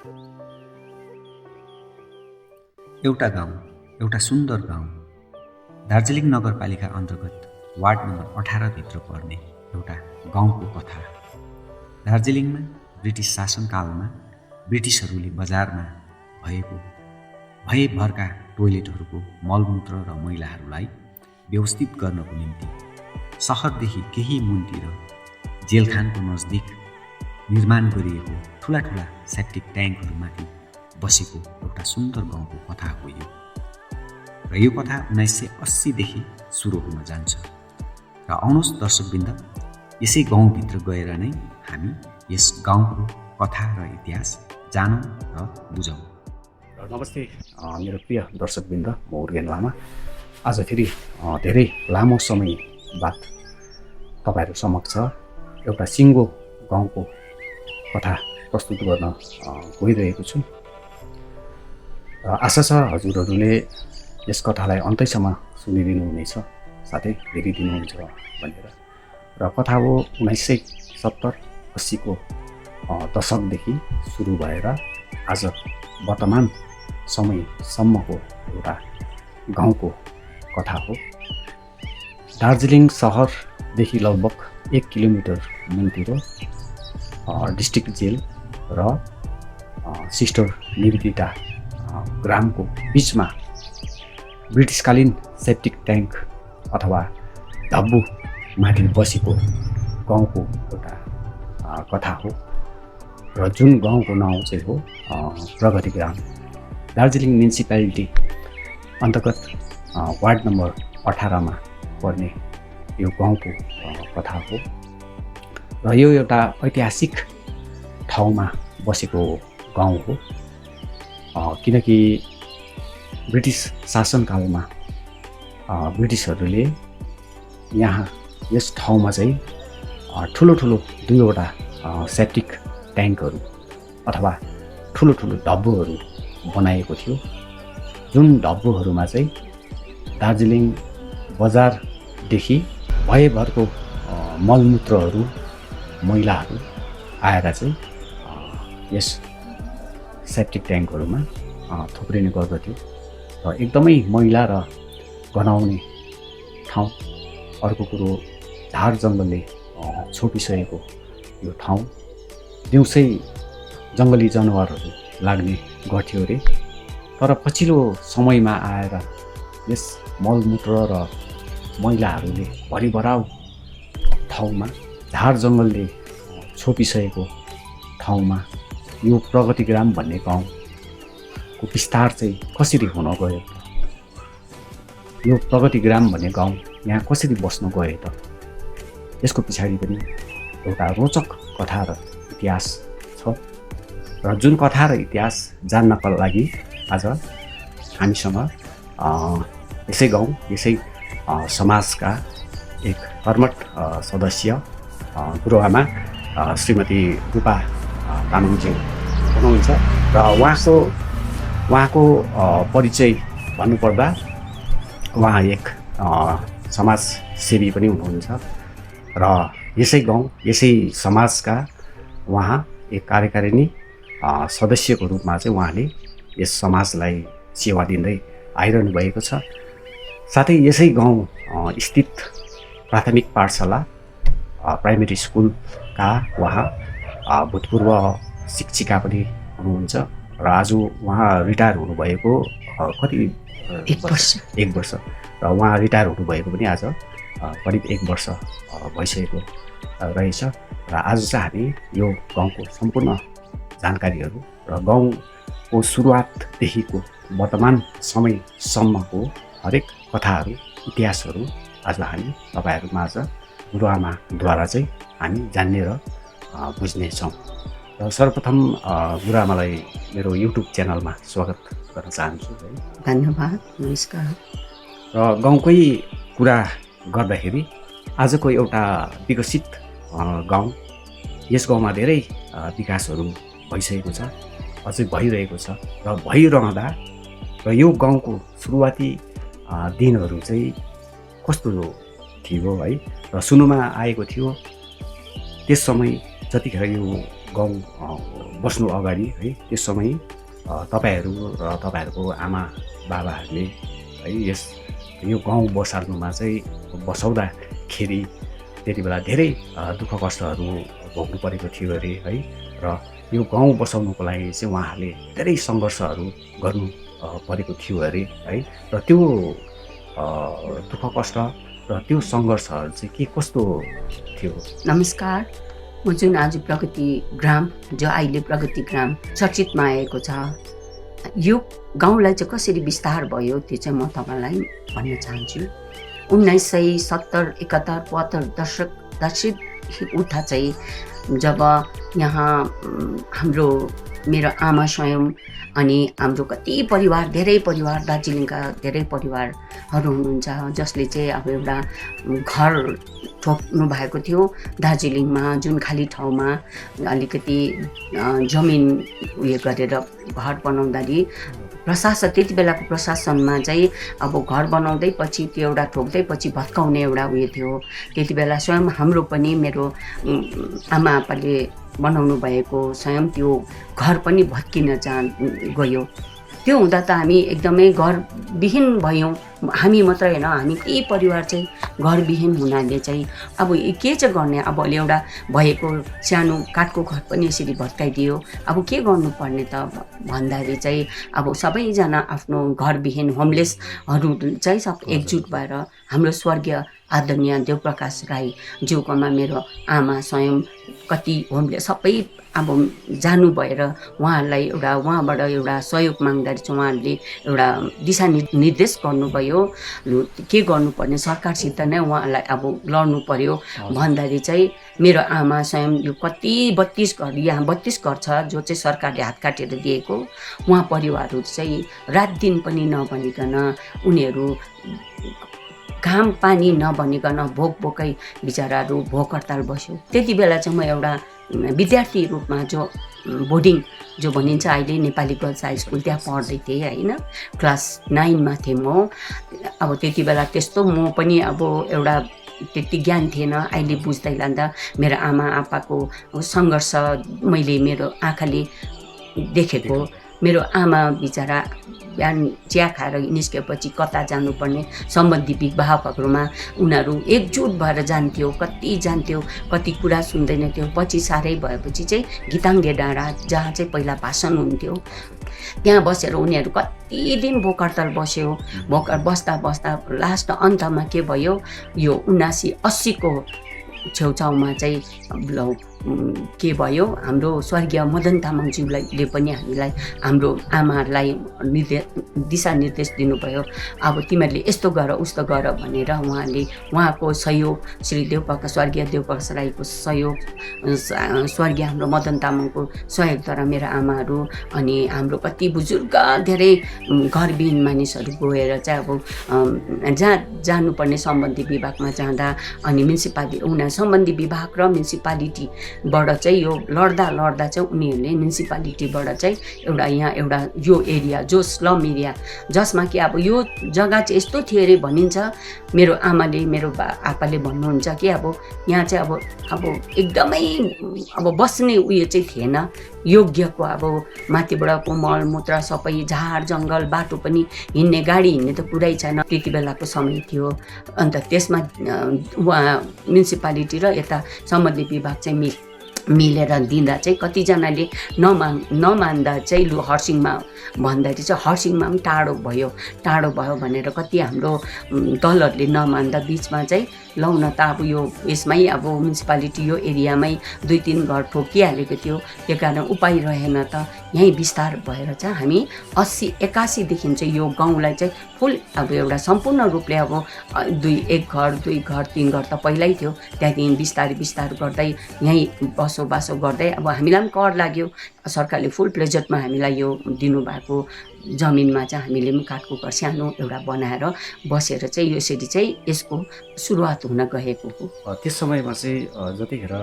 एउटा गाउँ, एउटा सुन्दर गाउँ, दार्जिलिङ नगरपालिका अन्तर्गत वार्ड नम्बर 18 भित्र पर्ने एउटा गाउँको कथा। दार्जिलिङमा ब्रिटिस शासनकालमा ब्रिटिसहरूले बजारमा भएभरका टोयलेटहरूको मलमूत्र र मैलाहरूलाई व्यवस्थित गर्नको निम्ति सहरदेखि केही मुनतिर जेलखानको नजिक निर्माण गरिएको ठुला सेप्टिक ट्याङ्कहरूमाथि बसेको एउटा सुन्दर गाउँको कथा हो यो। र यो कथा 1980 सुरु हुन जान्छ। र आउनुहोस् दर्शकवृन्द, यसै गाउँभित्र गएर नै हामी यस गाउँको कथा र इतिहास जानौँ र बुझौँ। नमस्ते मेरो प्रिय दर्शकवृन्द, म उर्गेन लामा आज फेरि धेरै लामो समय बाद तपाईहरु समक्ष एउटा सिङ्गो गाउँको कथा प्रस्तुत गर्न गइरहेको छु। आशा छ हजुरहरूले यस कथालाई अन्तैसम्म सुनिदिनु हुनेछ, साथै हेरिदिनुहुन्छ भनेर। र कथा हो 1970-80 को दशकदेखि सुरु भएर आज वर्तमान समयसम्मको एउटा गाउँको कथा हो। दार्जिलिङ सहरदेखि लगभग 1 किलोमिटर मुनतिर डिस्ट्रिक्ट जेल र सिस्टर निवेदिता ग्रामको बीचमा ब्रिटिसकालीन सेप्टिक ट्याङ्क अथवा धब्बु माथि बसेको गाउँको एउटा कथा हो। र जुन गाउँको नाउँ चाहिँ हो प्रगति ग्राम, दार्जिलिङ म्युनिसिपालिटी अन्तर्गत वार्ड नम्बर 18 मा पर्ने यो गाउँको कथा हो। र यो एउटा ऐतिहासिक ठाउँमा बसेको गाउँ हो, किनकि ब्रिटिस शासनकालमा ब्रिटिसहरूले यहाँ यस ठाउँमा चाहिँ ठुलो 2वटा सेप्टिक ट्याङ्कहरू अथवा ठुलो डब्बुहरू बनाएको थियो। जुन डब्बुहरूमा चाहिँ दार्जिलिङ बजारदेखि भएभरको मलमूत्रहरू मैलाहरू आएर चाहिँ यस सेप्टिक ट्याङ्कहरूमा थुप्रिने गर्दथ्यो। र एकदमै मैला र गनाउने ठाउँ। अर्को कुरो, झार जङ्गलले छोपिसकेको यो ठाउँ। दिउँसै जङ्गली जनावरहरू लाग्ने गर्थ्यो अरे, तर पछिल्लो समयमा आएर यस मलमूत्र र मैलाहरूले भरिभराउ ठाउँमा, झार जङ्गलले छोपिसकेको ठाउँमा यो प्रगति ग्राम भन्ने गाउँको विस्तार चाहिँ कसरी हुन गयो त? यो प्रगति ग्राम भन्ने गाउँ यहाँ कसरी बस्न गयो त? यसको पछाडि पनि एउटा रोचक कथा र इतिहास छ। र जुन कथा र इतिहास जान्नको लागि आज हामीसँग यसै गाउँ, यसै समाजका एक कर्मठ सदस्य गुरुआमा श्रीमती रूपा तामाङज्यू हुनुहुन्छ। र उहाँको परिचय भन्नुपर्दा उहाँ एक समाजसेवी पनि हुनुहुन्छ र यसै गाउँ, यसै समाजका उहाँ एक कार्यकारिणी सदस्यको रूपमा चाहिँ उहाँले यस समाजलाई सेवा दिँदै आइरहनु भएको छ। साथै यसै गाउँ स्थित प्राथमिक पाठशाला प्राइमेरी स्कुलका उहाँ भूतपूर्व शिक्षिका पनि हुनुहुन्छ। र आज उहाँ रिटायर हुनुभएको कति 1 वर्ष, र उहाँ रिटायर हुनुभएको पनि आज करिब 1 वर्ष भइसकेको रहेछ। र आज चाहिँ हामी यो गाउँको सम्पूर्ण जानकारीहरू र गाउँको सुरुवातदेखिको वर्तमान समयसम्मको हरेक कथाहरू, इतिहासहरू आज हामी तपाईहरुमाझ गुरुआमाद्वारा चाहिँ हामी जान्ने र बुझ्नेछौँ। र सर्वप्रथम गुरुआमालाई मेरो युट्युब च्यानलमा स्वागत गर्न चाहन्छु। धन्यवाद, नमस्कार। र गाउँकै कुरा गर्दाखेरि आजको एउटा विकसित गाउँ, यस गाउँमा धेरै विकासहरू भइसकेको छ, अझै भइरहेको छ। र भइरहँदा र यो गाउँको सुरुवाती दिनहरू चाहिँ कस्तो थियो है? र सुन्नुमा आएको थियो त्यस समय जतिखेर यो गाउँ बस्नु अगाडि है त्यस समय तपाईँहरू र तपाईँहरूको आमा बाबाहरूले है यो गाउँ बसाल्नुमा चाहिँ बसाउँदाखेरि त्यति बेला धेरै दुःख कष्टहरू भोग्नु परेको थियो अरे है र यो गाउँ बसाउनुको लागि चाहिँ उहाँहरूले धेरै सङ्घर्षहरू गर्नु परेको थियो अरे है र त्यो दुःख कष्ट र त्यो सङ्घर्षहरू चाहिँ के कस्तो थियो? नमस्कार, म जुन आज प्रगति ग्राम जो अहिले प्रगति ग्राम चर्चितमा आएको छ, यो गाउँलाई चाहिँ कसरी विस्तार भयो त्यो चाहिँ म तपाईँलाई भन्न चाहन्छु। 1970, 71, 72 दशक उता चाहिँ जब यहाँ हाम्रो मेरो आमा स्वयं अनि हाम्रो कति परिवार, धेरै परिवार, दार्जिलिङका धेरै परिवारहरू हुनुहुन्छ जसले चाहिँ अब एउटा घर ठोक्नु भएको थियो दार्जिलिङमा, जुन खाली ठाउँमा अलिकति जमिन उयो गरेर घर बनाउँदाखेरि प्रशासन, त्यति बेलाको प्रशासनमा चाहिँ अब घर बनाउँदै पछि त्यो एउटा ठोक्दै पछि भत्काउने एउटा उयो थियो। त्यति बेला स्वयं हाम्रो पनि मेरो आमा आप्पाले बनाउनु भएको स्वयं त्यो घर पनि भत्किन गयो। त्यो हुँदा त हामी एकदमै घरविहीन भयौँ। हामी मात्रै होइन, हामी केही परिवार चाहिँ घरविहीन हुनाले चाहिँ अब के चाहिँ गर्ने, अब अहिले एउटा भएको सानो काठको घर पनि यसरी भत्काइदियो, अब के गर्नुपर्ने त भन्दाखेरि चाहिँ अब सबैजना आफ्नो घरविहीन होमलेसहरू चाहिँ सब एकजुट भएर हाम्रो स्वर्गीय आदरणीय देवप्रकाश राई ज्यूकोमा मेरो आमा स्वयं कति होमलेस सबै अब जानु भएर उहाँहरूलाई उहाँबाट एउटा सहयोग माग्दाखेरि चाहिँ उहाँहरूले एउटा दिशानिर्देश गर्नुभयो के गर्नुपर्ने, सरकारसित नै उहाँलाई अब लड्नु पर्यो भन्दाखेरि चाहिँ मेरो आमा स्वयं यो कति 32 घर, यहाँ 32 घर छ जो चाहिँ सरकारले हात काटेर दिएको, उहाँ परिवारहरू चाहिँ रात दिन पनि नभनिकन उनीहरू घाम पानी नभनिकन भोकै बिचराहरू भोक हडताल बस्यो। त्यति बेला चाहिँ म एउटा विद्यार्थी रूपमा जो बोर्डिङ जो भनिन्छ अहिले नेपाली गर्ल्स हाई स्कुल त्यहाँ पढ्दै थिएँ होइन, क्लास 9मा थिएँ म। अब त्यति बेला त्यस्तो म पनि अब एउटा त्यति ज्ञान थिएन, अहिले बुझ्दै लाँदा मेरो आमा आप्पाको सङ्घर्ष मैले मेरो आँखाले देखेको। मेरो आमा बिचरा बिहान चिया खाएर निस्केपछि कता जानुपर्ने सम्बन्धी विवाहहरूमा उनीहरू एकजुट भएर जान्थ्यो, कति कुरा सुन्दैन थियो। पछि साह्रै भएपछि चाहिँ गीताङ्गे डाँडा जहाँ चाहिँ पहिला भाषण हुन्थ्यो त्यहाँ बसेर उनीहरू कति दिन भोक हडताल बस्यो। भोक बस्दा लास्ट अन्तमा के भयो, यो 79-80 को छेउछाउमा चाहिँ के भयो, हाम्रो स्वर्गीय मदन तामाङज्यूले पनि हामीलाई हाम्रो आमाहरूलाई दिशानिर्देश दिनुभयो। अब तिमीहरूले यस्तो गर उस्तो गर भनेर उहाँको सहयोग, श्री स्वर्गीय देवप्रकाश राईको सहयोग, स्वर्गीय हाम्रो मदन तामाङको सहयोगद्वारा मेरो आमाहरू अनि हाम्रो कति बुजुर्ग धेरै घरविहीन मानिसहरू गएर चाहिँ अब जहाँ जानुपर्ने सम्बन्धी विभागमा जाँदा अनि उनीहरू सम्बन्धी विभाग र म्युनिसिपालिटीबाट चाहिँ यो लड्दा चाहिँ उनीहरूले म्युनिसिपालिटीबाट चाहिँ एउटा यो एरिया जो स्लम एरिया जसमा कि अब यो जग्गा चाहिँ यस्तो थियो अरे भनिन्छ। मेरो आमाले मेरो आप्पाले भन्नुहुन्छ कि अब यहाँ चाहिँ अब एकदमै अब बस्ने उयो चाहिँ थिएन योग्यको, अब माथिबाटको मलमूत्र सबै झार जङ्गल बाटो पनि हिँड्ने गाडी हिँड्ने त कुरै छैन, त्यति बेलाको समय थियो। अन्त त्यसमा उहाँ म्युनिसिपालिटी र यता सम्बन्धित विभाग चाहिँ मिलेर दिँदा चाहिँ कतिजनाले नमान्दा चाहिँ लु हर्सिङमा भन्दाखेरि चाहिँ हर्सिङमा पनि टाढो भयो भनेर कति हाम्रो दलहरूले नमान्दा बिचमा चाहिँ लौन त अब यो यसमै अब म्युनिसिपालिटी यो एरियामै 2-3 घर ठोकिहालेको थियो, त्यो कारण उपाय रहेन त यहीँ विस्तार भएर चाहिँ हामी 80-81 चाहिँ यो गाउँलाई चाहिँ फुल अब एउटा सम्पूर्ण रूपले अब 1 घर 2 घर 3 घर त पहिल्यै थियो, त्यहाँदेखि बिस्तारै गर्दै यहीँ बसोबासो गर्दै अब हामीलाई पनि कर लाग्यो। सरकारले फुल प्लेजरमा हामीलाई यो दिनुभएको जमिनमा चाहिँ हामीले पनि काठको घर सानो एउटा बनाएर बसेर चाहिँ यसरी चाहिँ यसको सुरुवात हुन गएको हो। त्यस समयमा चाहिँ जतिखेर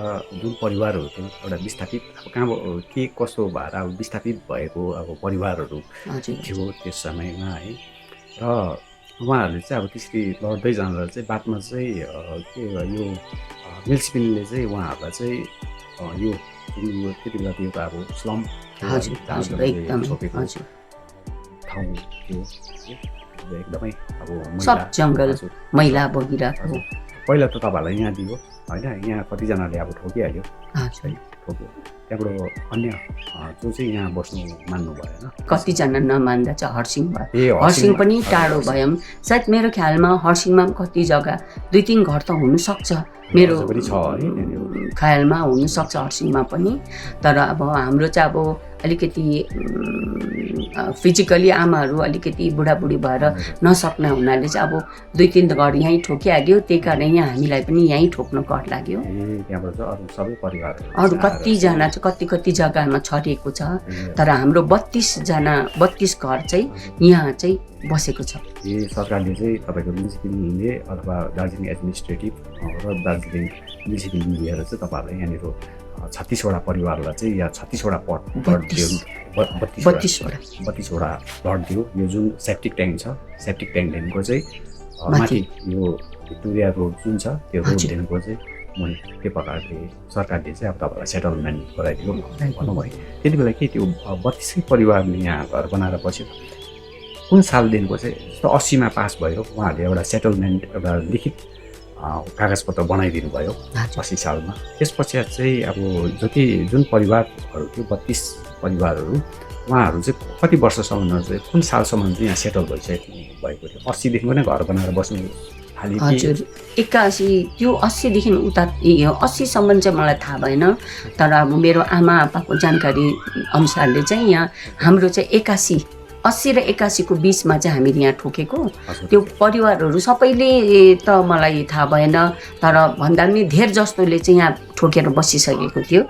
जुन परिवारहरू थियो एउटा विस्थापित कहाँ के कसो भएर अब विस्थापित भएको अब परिवारहरू थियो त्यस समयमा है, र उहाँहरूले चाहिँ अब त्यसरी लड्दै जाँदा चाहिँ बादमा चाहिँ के यो म्युनिसिपालिटीले चाहिँ उहाँहरूलाई चाहिँ यो जुन यो त्यति बेला त्यो त अब स्लम हजुर हजुर एकदमै हजुर ठाउँ थियो एकदमै अब सब जङ्गल मैला बगिरहेको पहिला त तपाईँहरूलाई यहाँ दियो होइन यहाँ कतिजनाले अब ठोकिहाल्यो हजुर ठोक्यो त्यहाँबाट अन्य जो चाहिँ यहाँ बस्नु मान्नु भएन कतिजना नमान्दा चाहिँ हर्सिङ भयो ए हर्सिङ पनि टाढो भयो सायद मेरो ख्यालमा हर्सिङमा पनि कति जग्गा 2-3 घर त हुनसक्छ मेरो पनि छ है ख्यालमा हुनसक्छ हर्सिङमा पनि तर अब हाम्रो चाहिँ अब अलिकति फिजिकली आमाहरू अलिकति बुढाबुढी भएर नसक्ने हुनाले चाहिँ अब 2-3 घर यहीँ ठोकिहाल्यो त्यही कारण यहाँ हामीलाई पनि यहीँ ठोक्न कर लाग्यो त्यहाँबाट चाहिँ अरू सबै परिवार अरू कतिजना चाहिँ कति जग्गामा छरिएको छ तर हाम्रो 32 घर चाहिँ यहाँ चाहिँ बसेको छ ए सरकारले चाहिँ तपाईँको म्युनिसिपालिटीले अथवा दार्जिलिङ एडमिनिस्ट्रेटिभ र दार्जिलिङ म्युनिसिपालिटी मिलेर चाहिँ तपाईँहरूलाई यहाँनिर 36वटा परिवारलाई चाहिँ या 36वटा प्लट दियो 32वटा प्लट दियो यो जुन सेप्टिक ट्याङ्क छ सेप्टिक ट्याङ्कदेखिको चाहिँ माथि यो भिक्टोरिया रोड जुन छ त्यो रोडदेखिको चाहिँ मैले त्यो प्रकारले सरकारले चाहिँ अब तपाईँलाई सेटलमेन्ट गराइदियो भनौँ है त्यति बेला के त्यो 32 परिवारले यहाँ घर बनाएर बस्यो कुन सालदेखिको चाहिँ जस्तो 80मा पास भयो उहाँहरूले एउटा सेटलमेन्ट एउटा लिखित कागजपत्र बनाइदिनु भयो 80 सालमा त्यसपश्चात चाहिँ अब जुन परिवारहरू थियो 32 परिवारहरू उहाँहरू चाहिँ कति वर्षसम्म चाहिँ कुन सालसम्म चाहिँ यहाँ सेटल भइसकेको भएको थियो 80देखिको नै घर बनाएर बस्नु थाले हजुर 81 त्यो 80देखि उता 80सम्म चाहिँ मलाई थाहा भएन तर अब मेरो आमा आप्पाको जानकारी अनुसारले चाहिँ यहाँ हाम्रो चाहिँ 80 र 81 को बीचमा चाहिँ हामीले यहाँ ठोकेको त्यो परिवारहरू सबैले त मलाई थाहा भएन तर भन्दा पनि धेर जस्तोले चाहिँ यहाँ ठोकेर बसिसकेको थियो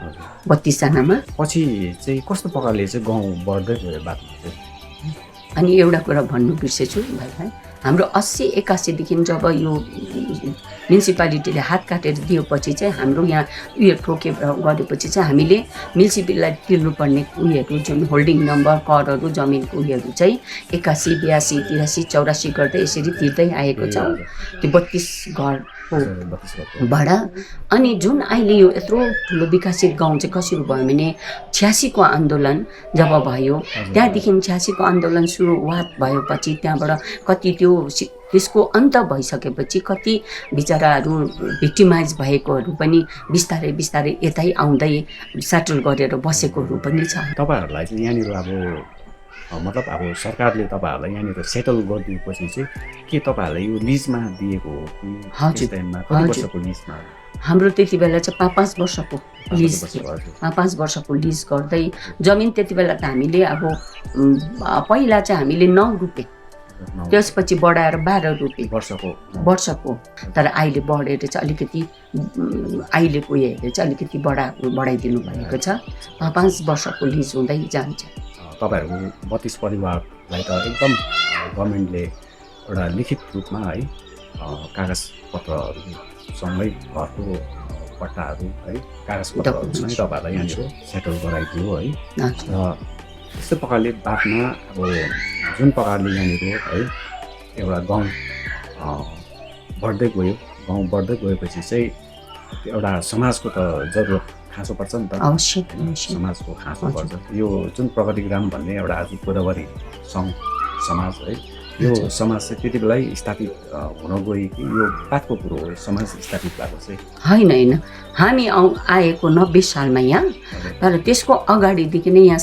32 जनामा पछि चाहिँ कस्तो प्रकारले चाहिँ गाउँ बढ्दै गयो बाटो चाहिँ अनि एउटा कुरा भन्नु बिर्सेछु भाइलाई हाम्रो 80-81 देखि जब यो म्युनिसिपालिटीले हात काटेर दिएपछि चाहिँ हाम्रो यहाँ उयो ठोके गरेपछि चाहिँ हामीले म्युनिसिपालिटीलाई तिर्नुपर्ने उयोहरू जुन होल्डिङ नम्बर करहरू जमिनको उयोहरू चाहिँ 81, 82, 83, 84 गर्दै यसरी तिर्दै आएको छ त्यो 32 घरको भाडा अनि जुन अहिले यो यत्रो ठुलो विकसित गाउँ चाहिँ कसरी भयो भने 86 को आन्दोलन जब भयो त्यहाँदेखि 86 को आन्दोलन सुरुवात भएपछि त्यहाँबाट कति त्यसको अन्त भइसकेपछि कति बिचराहरू भिक्टिमाइज भएकोहरू पनि बिस्तारै बिस्तारै यतै आउँदै सेटल गरेर बसेकोहरू पनि छ तपाईहरुलाई चाहिँ यहाँनिर अब मतलब अब सरकारले तपाईहरुलाई यहाँनिर सेटल गरिदिएपछि चाहिँ के तपाईहरुलाई यो लिजमा दिएको हो कि हजुर कति वर्षको लिजमा हाम्रो त्यति बेला चाहिँ 5 वर्षको लिज 5 वर्षको लिज गर्दै जमिन त्यति बेला त हामीले अब पहिला चाहिँ हामीले 9 रुपैयाँ त्यसपछि बढाएर 12 रुपैयाँ वर्षको तर अहिले बढेर चाहिँ अलिकति अहिलेको हेरेर चाहिँ अलिकति बढाइदिनु भएको छ 5 वर्षको लिज हुँदै जान्छ तपाईहरुको 32 परिवारलाई त एकदम गभर्नमेन्टले एउटा लिखित रूपमा है कागज पत्रहरू सँगै घरको पट्टाहरू है कागज पत्रहरू सँगै तपाईहरुलाई यहाँनिर सेटल गराइदियो है र त्यस्तो प्रकारले बादमा अब जुन प्रकारले यहाँनिर है एउटा गाउँ बढ्दै गयो गाउँ बढ्दै गएपछि चाहिँ एउटा समाजको त जरुरत खाँचो पर्छ नि त अवश्य समाजको खाँचो पर्छ यो जुन प्रगति ग्राम भन्ने एउटा आज गोदावरी सङ्घ समाज है यो समाज चाहिँ त्यति बेलै स्थापित हुन गयो कि यो बातको कुरो हो समाज स्थापित भएको चाहिँ होइन हामी आएको 90 सालमा यहाँ तर त्यसको अगाडिदेखि नै यहाँ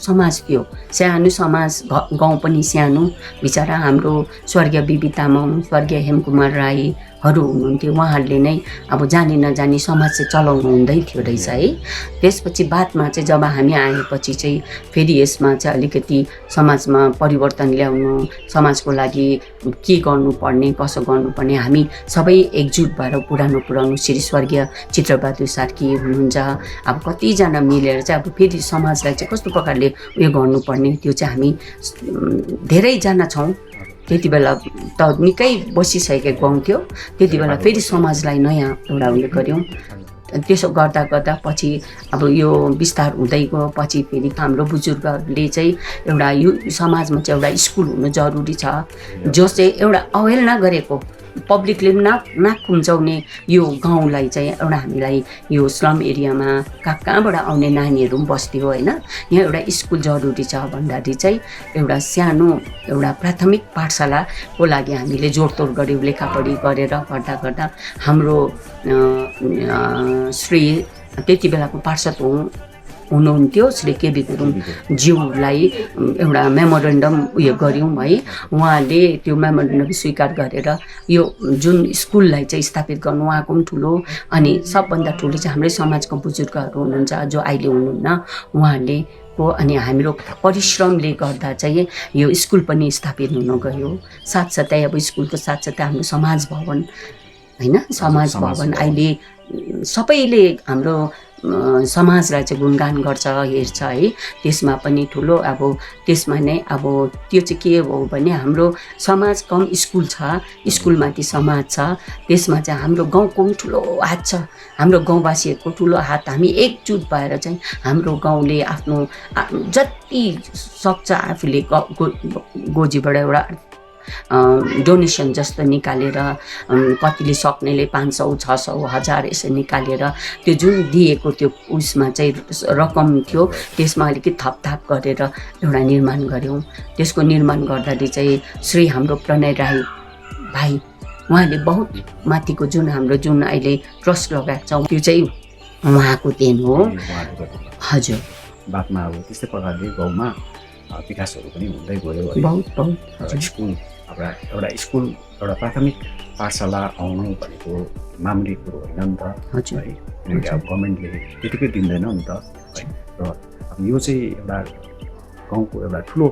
समाज थियो सानो समाज गाउँ पनि सानो बिचरा हाम्रो स्वर्गीय बिबी तामाङ स्वर्गीय हेमकुमार राईहरू हुनुहुन्थ्यो उहाँहरूले नै अब जानी नजानी समाज चाहिँ चलाउनु हुँदै थियो रहेछ है त्यसपछि बादमा चाहिँ जब हामी आएपछि चाहिँ फेरि यसमा चाहिँ अलिकति समाजमा परिवर्तन ल्याउनु समाजको लागि के गर्नुपर्ने कसो गर्नुपर्ने हामी सबै एकजुट भएर पुराउनु श्री स्वर्गीय चित्रबहादुर सार्की हुनुहुन्छ अब कतिजना मिलेर चाहिँ अब फेरि समाजलाई चाहिँ कस्तो प्रकारले उयो गर्नुपर्ने त्यो चाहिँ हामी धेरैजना छौँ त्यति बेला त निकै बसिसकेको गाउँ थियो त्यति बेला फेरि समाजलाई नयाँ एउटा उयो गऱ्यौँ त्यसो गर्दा पछि अब यो विस्तार हुँदै गयो पछि फेरि हाम्रो बुजुर्गहरूले चाहिँ एउटा यो समाजमा चाहिँ एउटा स्कुल हुनु जरुरी छ जो चाहिँ एउटा अवहेलना गरेको पब्लिकले नाक खुम्चाउने यो गाउँलाई चाहिँ एउटा हामीलाई यो स्लम एरियामा कहाँबाट आउने नानीहरू पनि बस्थ्यो होइन। यहाँ एउटा स्कुल जरुरी छ भन्दाखेरि चाहिँ एउटा सानो एउटा प्राथमिक पाठशालाको लागि हामीले जोडतोड गऱ्यौँ, लेखापढी गरेर गर्दा हाम्रो श्री त्यति बेलाको पार्षद हुनुहुन्थ्यो श्री केबी गुरुङ ज्यूलाई एउटा मेमोरेन्डम उयो गऱ्यौँ है। उहाँले त्यो मेमोरेन्डम स्वीकार गरेर यो जुन स्कुललाई चाहिँ स्थापित गर्नु उहाँको पनि ठुलो, अनि सबभन्दा ठुलो चाहिँ हाम्रै समाजको बुजुर्गहरू हुनुहुन्छ जो अहिले हुनुहुन्न उहाँले को, अनि हाम्रो परिश्रमले गर्दा चाहिँ यो स्कुल पनि स्थापित हुन गयो। साथसाथै अब स्कुलको साथसाथै हाम्रो समाज भवन होइन, समाज भवन अहिले सबैले हाम्रो समाजलाई चाहिँ गुणगान गर्छ हेर्छ है। त्यसमा पनि ठुलो अब त्यसमा नै अब त्यो चाहिँ के हो भने हाम्रो समाज कम स्कुल छ, स्कुलमाथि समाज छ, त्यसमा चाहिँ हाम्रो गाउँको पनि ठुलो हात छ, हाम्रो गाउँवासीहरूको ठुलो हात। हामी एकजुट भएर चाहिँ हाम्रो गाउँले आफ्नो जति सक्छ आफूले गोजीबाट एउटा डोनेसन जस्तो निकालेर, कतिले सक्नेले 500 600 1000 यसो निकालेर त्यो जुन दिएको त्यो उसमा चाहिँ रकम थियो त्यसमा अलिकति थपथाप गरेर एउटा निर्माण गऱ्यौँ। त्यसको निर्माण गर्दाखेरि चाहिँ श्री हाम्रो प्रणय राई भाइ उहाँले बहुत माथिको जुन हाम्रो जुन अहिले ट्रस्ट लगाएको छौँ त्यो चाहिँ उहाँको देन हो। हजुर, बादमा अब त्यस्तै प्रकारले गाउँमा विकासहरू पनि हुँदै गयो है। बहुत स्कुल एउटा स्कुल एउटा प्राथमिक पाठशाला आउनु भनेको मामुली कुरो होइन नि त है। किनकि अब गभर्मेन्टले त्यतिकै दिँदैन नि त है। र अब यो चाहिँ एउटा गाउँको एउटा ठुलो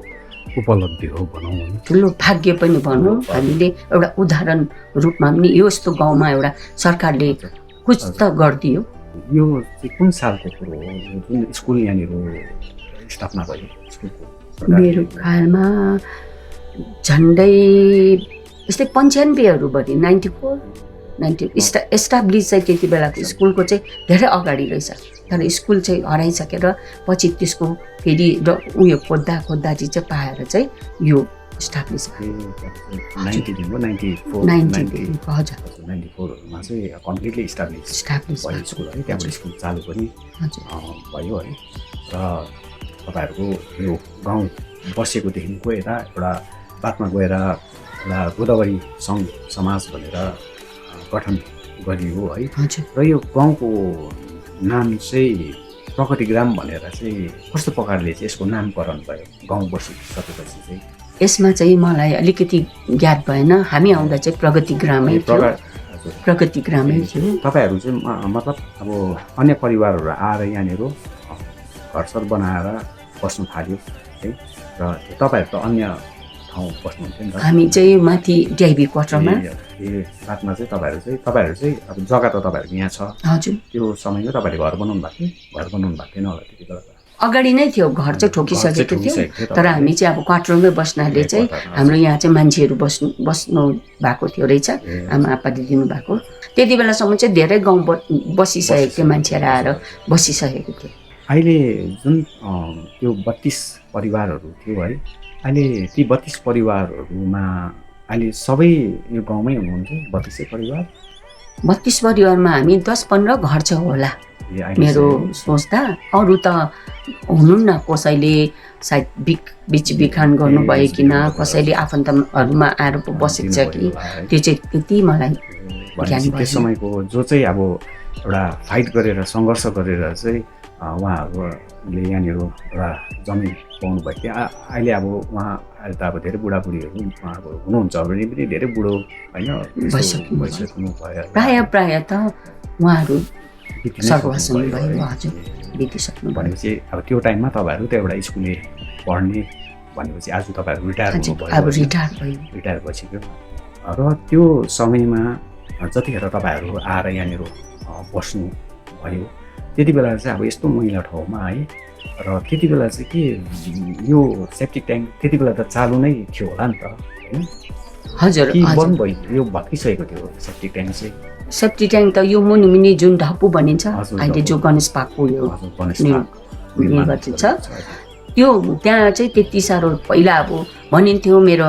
उपलब्धि हो भनौँ, ठुलो भाग्य पनि भनौँ हामीले। एउटा उदाहरण रूपमा पनि यो यस्तो गाउँमा एउटा सरकारले कुछ त गरिदियो। यो चाहिँ कुन सालको कुरो हो जुन स्कुल यहाँनिर स्थापना भयो स्कुलको? मेरो ख्यालमा झन्डै यस्तै 95 भरि 94 एस्टाब्लिस चाहिँ त्यति बेलाको स्कुलको चाहिँ धेरै अगाडि रहेछ। तर स्कुल चाहिँ हराइसकेर पछि त्यसको फेरि उयो खोज्दा चाहिँ पाएर चाहिँ यो इस्टाब्लिस भयो। 94मा चाहिँ कम्प्लिटली इस्टाब्लिस भयो स्कुल है। त्यहाँबाट स्कुल चालु पनि भयो है। र तपाईँहरूको यो गाउँ बसेकोदेखिको यता एउटा बादमा गएर एउटा गोदावरी सङ्घ समाज भनेर गठन गरियो है। र यो गाउँको नाम चाहिँ प्रगतिग्राम भनेर चाहिँ कस्तो प्रकारले चाहिँ यसको नामकरण भयो गाउँ बसिसकेपछि चाहिँ? यसमा चाहिँ मलाई अलिकति ज्ञात भएन। हामी आउँदा चाहिँ प्रगतिग्रामै थियो। तपाईँहरू चाहिँ मतलब अब अन्य परिवारहरू आएर यहाँनिर घरसर बनाएर बस्नु थाल्यो है। र तपाईँहरू त अन्य ठाउँ बस्नुहुन्थ्यो नि त। हामी चाहिँ माथि डिआइबी क्वार्टरमा। बादमा चाहिँ तपाईँहरू चाहिँ अब जग्गा त तपाईँहरूको यहाँ छ। हजुर, त्यो समयमा तपाईँले घर बनाउनु भएको थियो? घर बनाउनु भएको थिएन होला त्यति बेला? अगाडि नै थियो, घर चाहिँ ठोकिसकेको थियो। तर हामी चाहिँ अब क्वार्टरमै बस्नाले चाहिँ हाम्रो यहाँ चाहिँ मान्छेहरू बस्नु भएको थियो रहेछ, आमा आपा दिनु भएको। त्यति बेलासम्म चाहिँ धेरै गाउँ बसिसकेको थियो, मान्छेहरू आएर बसिसकेको थियो। अहिले जुन त्यो 32 परिवारहरू थियो है, अहिले ती 32 परिवारहरूमा अहिले सबै यो गाउँमै हुनुहुन्छ? 32 परिवार? 32 परिवारमा हामी 10-15 घर छ होला मेरो सोच्दा। अरू त हुनुहुन्न, कसैले सायद बिच बिखान गर्नुभयो कि न, कसैले आफन्तहरूमा आएर बसेको छ कि, त्यो चाहिँ त्यति मलाई ज्ञान भयो। त्यस समयको जो चाहिँ अब एउटा फाइट गरेर सङ्घर्ष गरेर चाहिँ उहाँहरूले यहाँनिर एउटा जमिन पाउनु भएको थियो। अहिले अब उहाँ अहिले त अब धेरै बुढाबुढीहरू उहाँहरू हुनुहुन्छ भने पनि धेरै बुढो होइन भइसक्नु भयो। प्राय त उहाँहरू सर्ववास हुनुभयो। हजुर, बितिसक्नु भनेपछि अब त्यो टाइममा तपाईँहरू त एउटा स्कुलले पढ्ने भनेपछि आज तपाईँहरू रिटायर हुनुभयो। अब रिटायर भइसक्यो। र त्यो समयमा जतिखेर तपाईँहरू आएर यहाँनिर बस्नु भयो त्यति बेला चाहिँ अब यस्तो मैला ठाउँमा है, र त्यति बेला चाहिँ के यो सेप्टिक ट्याङ्क त्यति बेला त चालु नै थियो होला नि त होइन? हजुर, बन्द भयो, यो भत्किसकेको थियो सेप्टिक ट्याङ्क चाहिँ? सेप्टिक ट्याङ्क त यो मुनि जुन ढप्पु भनिन्छ अहिले जो गणेश पार्कको यो निर्वाचित छ त्यो त्यहाँ चाहिँ त्यति साह्रो पहिला अब भनिन्थ्यो। मेरो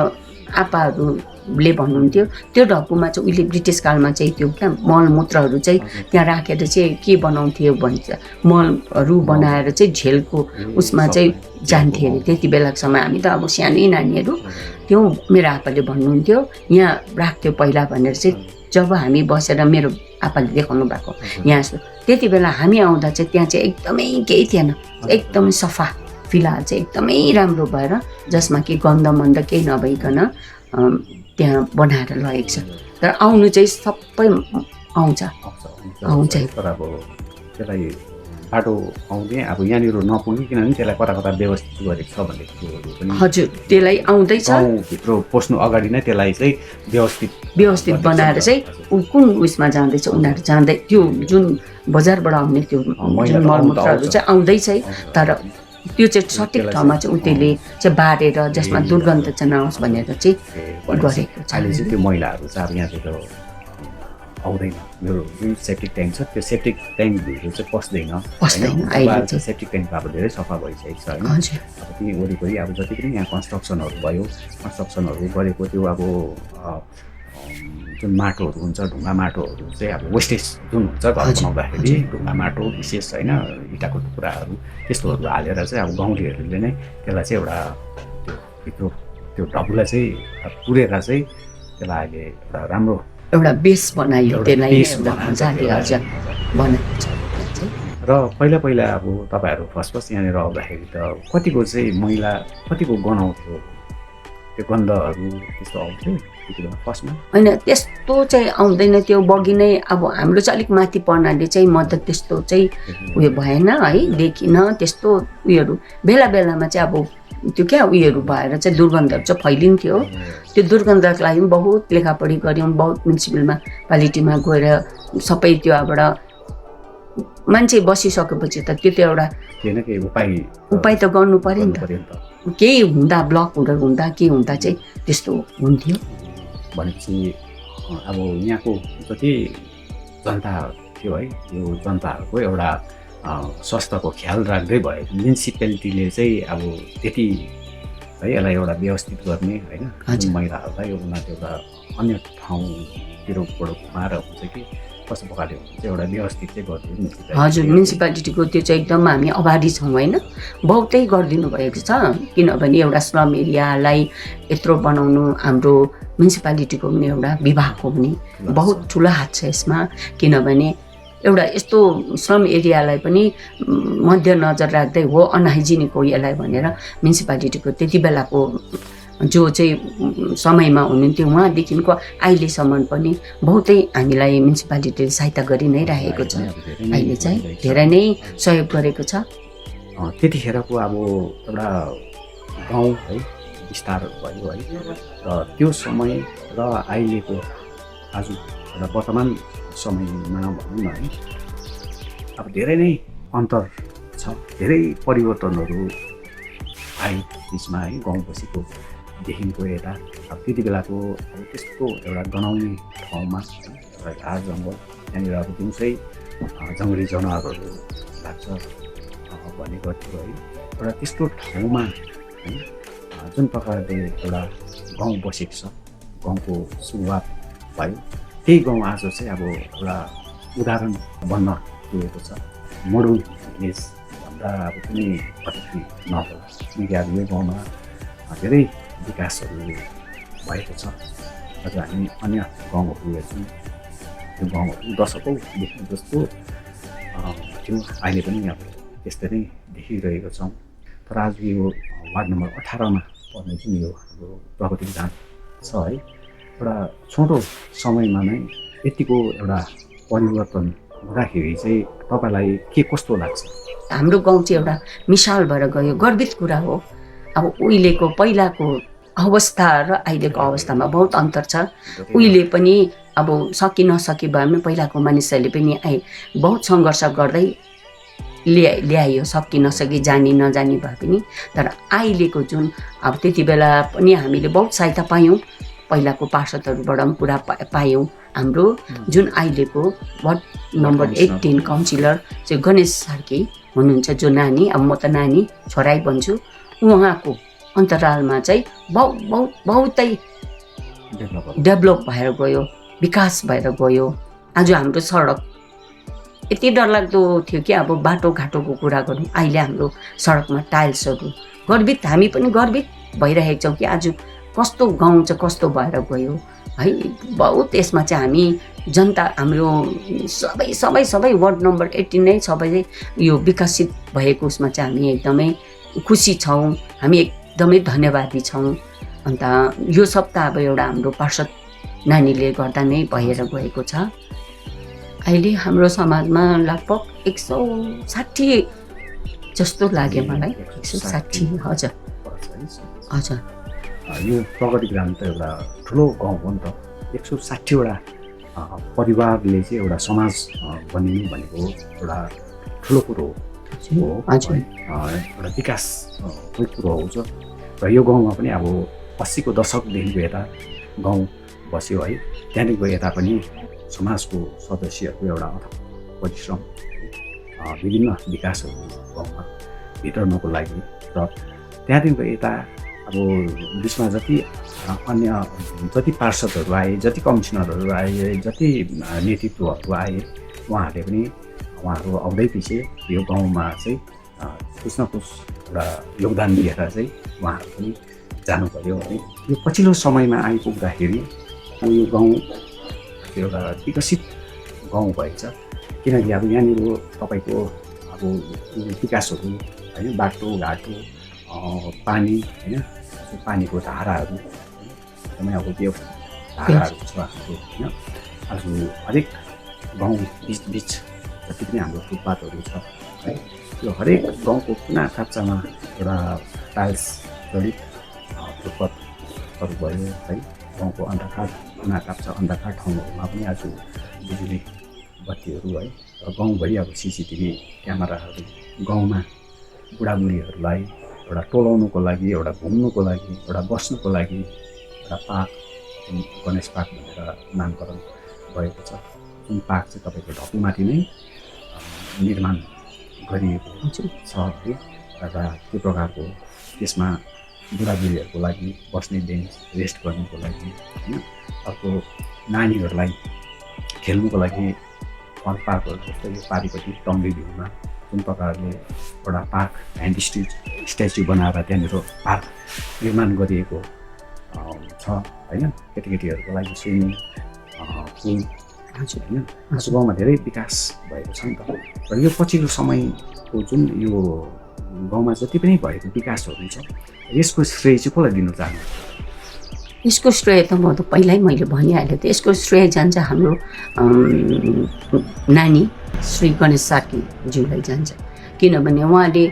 आपाहरू ले भन्नुहुन्थ्यो त्यो ढकुमा चाहिँ उहिले ब्रिटिस कालमा चाहिँ त्यो क्या मलमूत्रहरू चाहिँ त्यहाँ राखेर चाहिँ के बनाउँथ्यो भन्छ मलहरू बनाएर चाहिँ झेलको उसमा चाहिँ जान्थे अरे त्यति बेलासम्म हामी त अब सानै नानीहरू त्यो मेरो आप्पाले भन्नुहुन्थ्यो यहाँ राख्थ्यो पहिला भनेर चाहिँ जब हामी बसेर मेरो आप्पाले देखाउनु भएको यहाँ त्यति बेला हामी आउँदा चाहिँ त्यहाँ चाहिँ एकदमै केही थिएन एकदमै सफा फिलहाल चाहिँ एकदमै राम्रो भएर जसमा कि गन्धमन्द केही नभइकन त्यहाँ बनाएर लगेको छ तर आउनु चाहिँ सबै आउँछ तर अब त्यसलाई बाटो आउँदै अब यहाँनिर नपुगिकन पनि त्यसलाई कता कता व्यवस्थित गरेको छ भन्ने कुरोहरू पनि हजुर त्यसलाई आउँदैछ भित्र पस्नु अगाडि नै त्यसलाई चाहिँ व्यवस्थित बनाएर चाहिँ कुन उयसमा जाँदैछ उनीहरू जाँदै त्यो जुन बजारबाट आउने त्यो जुन मलमूत्रहरू चाहिँ आउँदैछ तर त्यो चाहिँ सठिक ठाउँमा चाहिँ उसले चाहिँ बारेर जसमा दुर्गन्ध चाहिँ नआओस् भनेर चाहिँ गरेको छ अहिले चाहिँ त्यो मैलाहरू चाहिँ अब यहाँतिर आउँदैन मेरो जुन सेप्टिक ट्याङ्क छ त्यो सेप्टिक ट्याङ्कभित्र चाहिँ पस्दैन होइन सेप्टिक ट्याङ्क अब धेरै सफा भइसकेको छ होइन अब त्यही वरिपरि अब जति पनि यहाँ कन्स्ट्रक्सनहरू भयो कन्स्ट्रक्सनहरू गरेको त्यो अब जुन माटोहरू हुन्छ ढुङ्गा माटोहरू चाहिँ अब वेस्टेज जुन हुन्छ घर बनाउँदाखेरि ढुङ्गा माटो विशेष होइन इँटाको टुक्राहरू त्यस्तोहरू हालेर चाहिँ अब गाउँलेहरूले नै त्यसलाई चाहिँ एउटा त्यो भित्र त्यो ढबुलाई चाहिँ पुरेर चाहिँ त्यसलाई अहिले एउटा राम्रो एउटा बेस बनायो त्यसलाई र पहिला पहिला अब तपाईँहरू फर्स्ट यहाँनिर आउँदाखेरि त कतिको चाहिँ मैला कतिको गनाउँथ्यो त्यो गन्धहरू त्यस्तो आउँथ्यो फर्स्टमा होइन त्यस्तो चाहिँ आउँदैन त्यो बगी नै अब हाम्रो चाहिँ अलिक माथि पर्नाले चाहिँ म त त्यस्तो चाहिँ उयो भएन है देखिन त्यस्तो उयोहरू बेला बेलामा चाहिँ अब त्यो क्या उयोहरू भएर चाहिँ दुर्गन्धहरू चाहिँ फैलिन्थ्यो त्यो दुर्गन्धको लागि पनि बहुत लेखापढी गऱ्यौँ बहुत म्युनिसिपलमा क्वालिटीमा गएर सबै त्यो अबबाट मान्छे बसिसकेपछि त त्यो एउटा उपाय त गर्नु पर्यो नि त केही हुँदा ब्लक हुँदा के हुँदा चाहिँ त्यस्तो हुन्थ्यो भनेपछि अब यहाँको जति जनता थियो है यो जनताहरूको एउटा स्वास्थ्यको ख्याल राख्दै भयो म्युनिसिपालिटीले चाहिँ अब त्यति है यसलाई एउटा व्यवस्थित गर्ने होइन महिलाहरूलाई उनीहरू एउटा अन्य ठाउँतिरबाट घुमाएर हुन्छ कि कस्तो प्रकारले हुन्छ चाहिँ एउटा व्यवस्थित चाहिँ गरिदिनु हजुर म्युनिसिपालिटीको त्यो चाहिँ एकदम हामी आभारी छौँ होइन बहुतै गरिदिनु भएको छ किनभने एउटा स्लम एरियालाई यत्रो बनाउनु हाम्रो म्युनिसिपालिटीको पनि एउटा विभागको पनि बहुत ठुलो हात छ यसमा किनभने एउटा यस्तो स्लम एरियालाई पनि मध्यनजर राख्दै हो अनहाइजिनिक हो यसलाई भनेर म्युनिसिपालिटीको त्यति बेलाको जो चाहिँ समयमा हुनुहुन्थ्यो उहाँदेखिको अहिलेसम्म पनि बहुतै हामीलाई म्युनिसिपालिटीले सहायता गरि नै राखेको छ अहिले चाहिँ धेरै नै सहयोग गरेको छ त्यतिखेरको अब एउटा गाउँ है विस्तार भयो है र त्यो समय र अहिलेको आज एउटा वर्तमान समयमा भनौँ न है अब धेरै नै अन्तर छ धेरै परिवर्तनहरू आए त्यसमा है गाउँ बसेको देखिको यता अब त्यति बेलाको अब त्यस्तो एउटा गनाउने ठाउँमा एउटा झार जङ्गल त्यहाँनिर अब दिउँसै जङ्गली जनावरहरू लाग्छ भन्ने गर्थ्यो है एउटा त्यस्तो ठाउँमा है जुन प्रकारले एउटा गाउँ बसेको छ गाउँको सुरुवात भयो त्यही गाउँ आज चाहिँ अब एउटा उदाहरण बन्न गएको छ मोडल भिलेज भन्दा अब कुनै अतिथि नहोला किनकि अब यो गाउँमा धेरै विकासहरू भएको छ अझ हामी अन्य गाउँहरू हेर्छौँ त्यो गाउँहरू दशकौँदेखि जस्तो थियो अहिले पनि अब त्यस्तै नै देखिरहेको छौँ तर आज यो वार्ड नम्बर 18मा पर्ने जुन यो हाम्रो प्रगति जाँच छ है एउटा छोटो समयमा नै यतिको एउटा परिवर्तन हुँदाखेरि चाहिँ तपाईँलाई के कस्तो लाग्छ हाम्रो गाउँ चाहिँ एउटा मिसाल भएर गयो गर्वित कुरा हो अब उहिलेको पहिलाको अवस्था र अहिलेको अवस्थामा बहुत अन्तर छ उहिले पनि अब सकि नसके भए पनि पहिलाको मानिसहरूले पनि बहुत सङ्घर्ष गर्दै ल्यायो सकि नसकी जानी नजानी भए पनि तर अहिलेको जुन अब त्यति बेला पनि हामीले बहुत सहायता पायौँ पहिलाको पार्षदहरूबाट पनि पुरा पायौँ हाम्रो जुन अहिलेको वार्ड नम्बर 18 काउन्सिलर चाहिँ गणेश सार्की हुनुहुन्छ जो नानी अब म त नानी छोराई भन्छु उहाँको अन्तरालमा चाहिँ बहुतै डेभलप भएर गयो, विकास भएर गयो। आज हाम्रो सडक यति डरलाग्दो थियो कि अब बाटोघाटोको कुरा गरौँ, अहिले हाम्रो सडकमा टाइल्सहरू, गर्वित हामी पनि गर्वित भइरहेको छौँ कि आज कस्तो गाउँ चाहिँ कस्तो भएर गयो है। बहुत यसमा चाहिँ हामी जनता हाम्रो सबै वार्ड नम्बर 18 नै सबैले यो विकसित भएको उसमा चाहिँ हामी एकदमै खुसी छौँ, हामी एकदमै धन्यवादी छौँ। अन्त यो सब त अब एउटा हाम्रो पार्षद नानीले गर्दा नै भएर गएको छ। अहिले हाम्रो समाजमा लगभग 160 जस्तो लाग्यो मलाई, 160। हजुर हजुर। यो प्रगति ग्राम त एउटा ठुलो गाउँ हो नि त, 160वटा परिवारले चाहिँ एउटा समाज बनिनु भनेको एउटा ठुलो कुरो हो, एउटा विकासको कुरो हो। र यो गाउँमा पनि अब 80को दशकदेखिको यता गाउँ बस्यो है, त्यहाँदेखिको यता पनि समाजको सदस्यहरूको एउटा अथक परिश्रम, विभिन्न विकासहरू गाउँमा भित्रनको लागि। र त्यहाँदेखिको यता अब बिचमा अन्य जति पार्षदहरू आए, जति कमिसनरहरू आए, जति नेतृत्वहरू आए, उहाँहरू आउँदै पछि यो गाउँमा चाहिँ कुछ न कुछ एउटा योगदान दिएर चाहिँ उहाँहरू पनि जानु पर्यो है। यो पछिल्लो समयमा आइपुग्दाखेरि यो गाउँ एउटा विकसित गाउँ भएछ, किनकि अब यहाँनिर तपाईँको अब विकासहरू होइन, बाटोघाटो, पानी होइन, पानीको धाराहरू एकदमै अब त्यो धाराहरू छ हाम्रो होइन। आज हरेक गाउँ बिच जति पनि हाम्रो फुटपाथहरू छ है, त्यो हरेक गाउँको कुना काप्चामा एउटा टाइल्स जडित फुटपाथहरू भयो है। गाउँको अन्धकार कुना काप्चा अन्धकार ठाउँहरूमा पनि आज बिजुली बत्तीहरू है, र गाउँभरि अब CCTV क्यामेराहरू, गाउँमा बुढाबुढीहरूलाई एउटा टोलाउनुको लागि, एउटा घुम्नुको लागि, एउटा बस्नुको लागि एउटा पार्क, गणेश पार्क भनेर नामकरण भएको छ। जुन पार्क चाहिँ तपाईँको ढकुमाथि नै निर्माण गरिएको छ है। र त्यो प्रकारको त्यसमा बुढाबुढीहरूको लागि बस्ने बेन्च, रेस्ट गर्नुको लागि होइन, अर्को नानीहरूलाई खेल्नुको लागि फन पार्कहरू जस्तो यो पारिपट्टि टङ्गी भ्यूमा जुन प्रकारले एउटा पार्क ह्यान्ड स्ट्याच्यु बनाएर त्यहाँनिर पार्क निर्माण गरिएको छ होइन। केटीकेटीहरूको लागि स्विमिङ पुल होइन, यस्तो गाउँमा धेरै विकास भएको छ नि त। र यो पछिल्लो समयको जुन यो गाउँमा जति पनि भएको विकासहरू छ, यसको श्रेय चाहिँ कसलाई दिनु चाहनु? यसको श्रेय त म त पहिल्यै मैले भनिहालेँ, त यसको श्रेय जान्छ हाम्रो नानी श्री गणेश सार्कीज्यूलाई जान्छ। किनभने उहाँले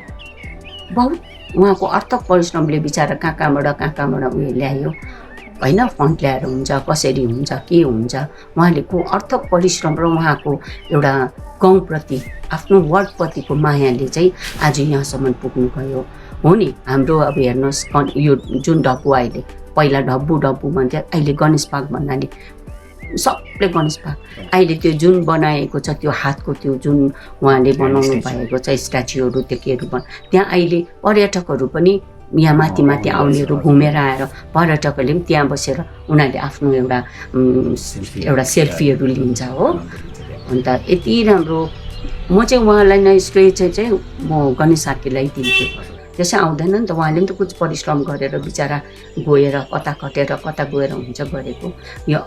बहुत उहाँको अर्थक परिश्रमले बिचरा कहाँबाट उयो ल्यायो होइन, फन्ड ल्याएर हुन्छ, कसरी हुन्छ, के हुन्छ, उहाँले को अर्थक परिश्रम र उहाँको एउटा गाउँप्रति आफ्नो वार्डप्रतिको मायाले चाहिँ आज यहाँसम्म पुग्नु गयो हो नि। हाम्रो अब हेर्नुहोस् यो जुन डब्बु अहिले पहिला डब्बु भन्थ्यो, अहिले गणेश पार्क भन्नाले सबले गणेश पार्क, अहिले त्यो जुन बनाएको छ त्यो हातको त्यो जुन उहाँले बनाउनु भएको छ स्ट्याच्युहरू, त्यो केहरू त्यहाँ अहिले पर्यटकहरू पनि यहाँ माथि आउनेहरू घुमेर आएर पर्यटकहरूले पनि त्यहाँ बसेर उनीहरूले आफ्नो एउटा सेल्फीहरू लिन्छ हो। अन्त यति राम्रो म चाहिँ उहाँलाई नै श्रेय चाहिँ म गणेश सार्कीलाई दिन्छु। त्यसै आउँदैन नि त, उहाँले पनि त कुछ परिश्रम गरेर बिचरा गएर कता कटेर कता गएर हुन्छ गरेको। यो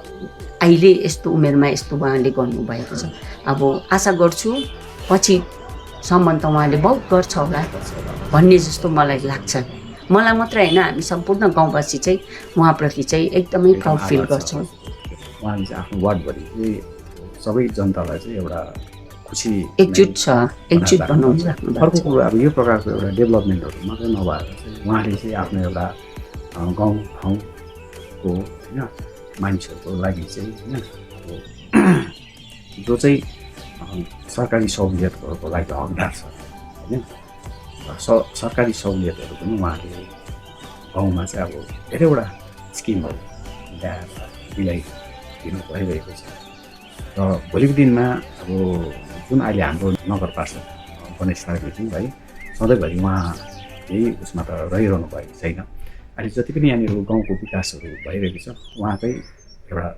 अहिले यस्तो उमेरमा यस्तो उहाँले गर्नुभएको छ। अब आशा गर्छु पछिसम्म त उहाँले बहुत गर्छ होला भन्ने जस्तो मलाई लाग्छ। मलाई मात्रै होइन, हामी सम्पूर्ण गाउँवासी चाहिँ उहाँप्रति चाहिँ एकदमै प्राउड फिल गर्छौँ। उहाँले चाहिँ आफ्नो वार्डभरि चाहिँ सबै जनतालाई चाहिँ एउटा खुसी एकजुट बनाउनु राख्नु। अर्को कुरो अब यो प्रकारको एउटा डेभलपमेन्टहरू मात्रै नभएर चाहिँ उहाँले चाहिँ आफ्नो एउटा गाउँ ठाउँको होइन मानिसहरूको लागि चाहिँ होइन जो चाहिँ सरकारी सहुलियतहरूको लागि हकदार छ होइन, सरकारी सहुलियतहरू पनि उहाँले गाउँमा चाहिँ अब धेरैवटा स्किमहरू ल्याएर दिनु भइरहेको छ। र भोलिको दिनमा अब जुन अहिले हाम्रो नगर पार्षद गणेश सार्कीज्यू है, सधैँभरि उहाँ यही उसमा त रहिरहनु भएको छैन। अहिले जति पनि यहाँनिर गाउँको विकासहरू भइरहेको छ उहाँकै एउटा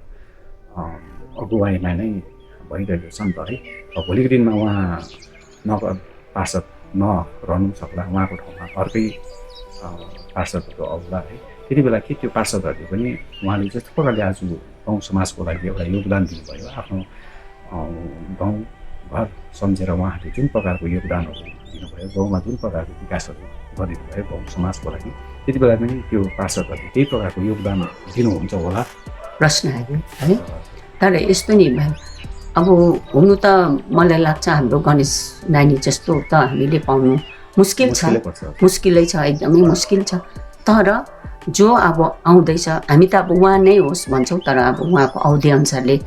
अगुवाईमा नै भइरहेको छ नि त है। भोलिको दिनमा उहाँ नगर पार्षद नरहनु सक्ला, उहाँको ठाउँमा अर्कै पार्षदहरू आउला है। त्यति बेला के त्यो पार्षदहरूले पनि उहाँले जस्तो प्रकारले आज गाउँ समाजको लागि एउटा योगदान दिनुभयो, आफ्नो गाउँ घर सम्झेर उहाँहरूले जुन प्रकारको योगदानहरू दिनुभयो, गाउँमा जुन प्रकारको विकासहरू गरिदिनुभयो गाउँ समाजको लागि, त्यति बेला पनि त्यो पार्षदहरूले त्यही प्रकारको योगदान दिनुहुन्छ होला प्रश्न आयो है। तर यस्तो नि भाइ, अब हुनु त मलाई लाग्छ हाम्रो गणेश नानी जस्तो त हामीले पाउनु मुस्किल छ, मुस्किलै छ, एकदमै मुस्किल छ। तर जो अब आउँदैछ, हामी त अब उहाँ नै होस् भन्छौँ, तर अब उहाँको अवधि अनुसारले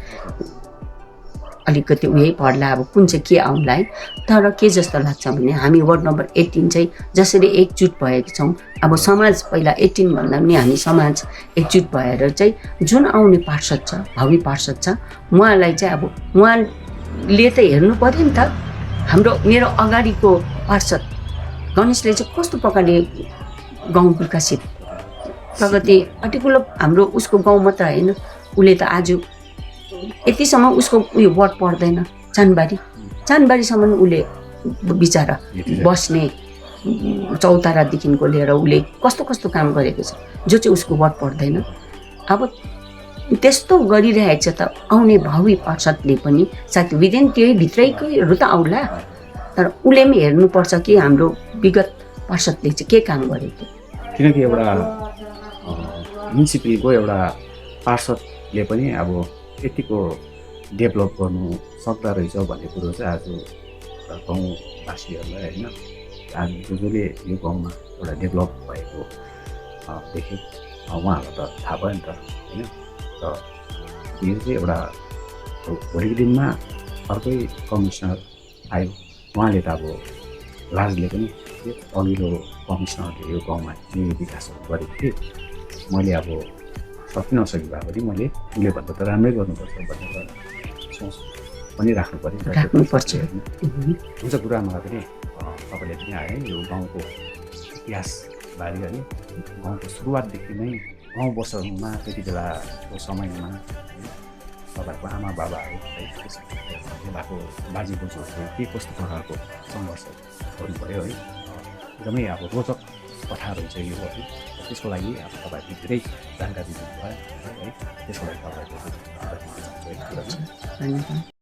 अलिकति उही पर्ला, अब कुन चाहिँ के आउला है। तर के जस्तो लाग्छ भने हामी वार्ड नम्बर 18 चाहिँ जसरी एकजुट भएका छौँ, अब समाज पहिला 18 भन्दा पनि हामी समाज एकजुट भएर चाहिँ जुन आउने पार्षद छ, भावी पार्षद छ, उहाँलाई चाहिँ अब उहाँले त हेर्नु पर्यो नि त। मेरो अगाडिको पार्षद गणेशले चाहिँ कस्तो प्रकारले गाउँ विकसित प्रगति पर्टिकुलर हाम्रो उसको गाउँ मात्र होइन, उसले त आज यतिसम्म उसको उयो वार्ड पर्दैन, चानबारीसम्म उसले बिचरा बस्ने चौतारादेखिको लिएर उसले कस्तो कस्तो काम गरेको छ जो चाहिँ उसको वार्ड पर्दैन। अब त्यस्तो गरिरहेको छ त आउने भावी पार्षदले पनि सायद विदिन त्यही भित्रैकैहरू त आउला, तर उसले पनि हेर्नुपर्छ कि हाम्रो विगत पार्षदले चाहिँ के काम गरेको। किनकि एउटा म्युनिसिपलिटीको एउटा पार्षदले पनि अब यतिको डेभलप गर्नु सक्दो रहेछ भन्ने कुरो चाहिँ आज गाउँवासीहरूलाई होइन, आज जसले यो गाउँमा एउटा डेभलप भएको देखे उहाँहरूलाई त थाहा भयो नि त होइन। र यो चाहिँ एउटा भोलिको दिनमा अर्कै कमिसनर आयो, उहाँले त अब राजले पनि अघिल्लो कमिसनरले यो गाउँमा के विकासहरू गरेको थिएँ, मैले अब सकि नसके भए पनि मैले उसले भन्दा त राम्रै गर्नुपर्छ भनेर सोच पनि राख्नुपर्छ। हुन्छ गुरुआमालाई पनि तपाईँले पनि आयो यो गाउँको इतिहासबारे है, गाउँको सुरुवातदेखि नै गाउँ बसाउनुमा त्यति बेलाको समयमा तपाईँहरूको आमा बाबाहरू भएको बाजे बोजूहरूले के कस्तो प्रकारको सङ्घर्ष गर्नुभयो है, एकदमै अब रोचक कथाहरू चाहिँ यो है। त्यसको लागि अब तपाईँहरूले धेरै जानकारी दिनुभयो है, त्यसको लागि तपाईँको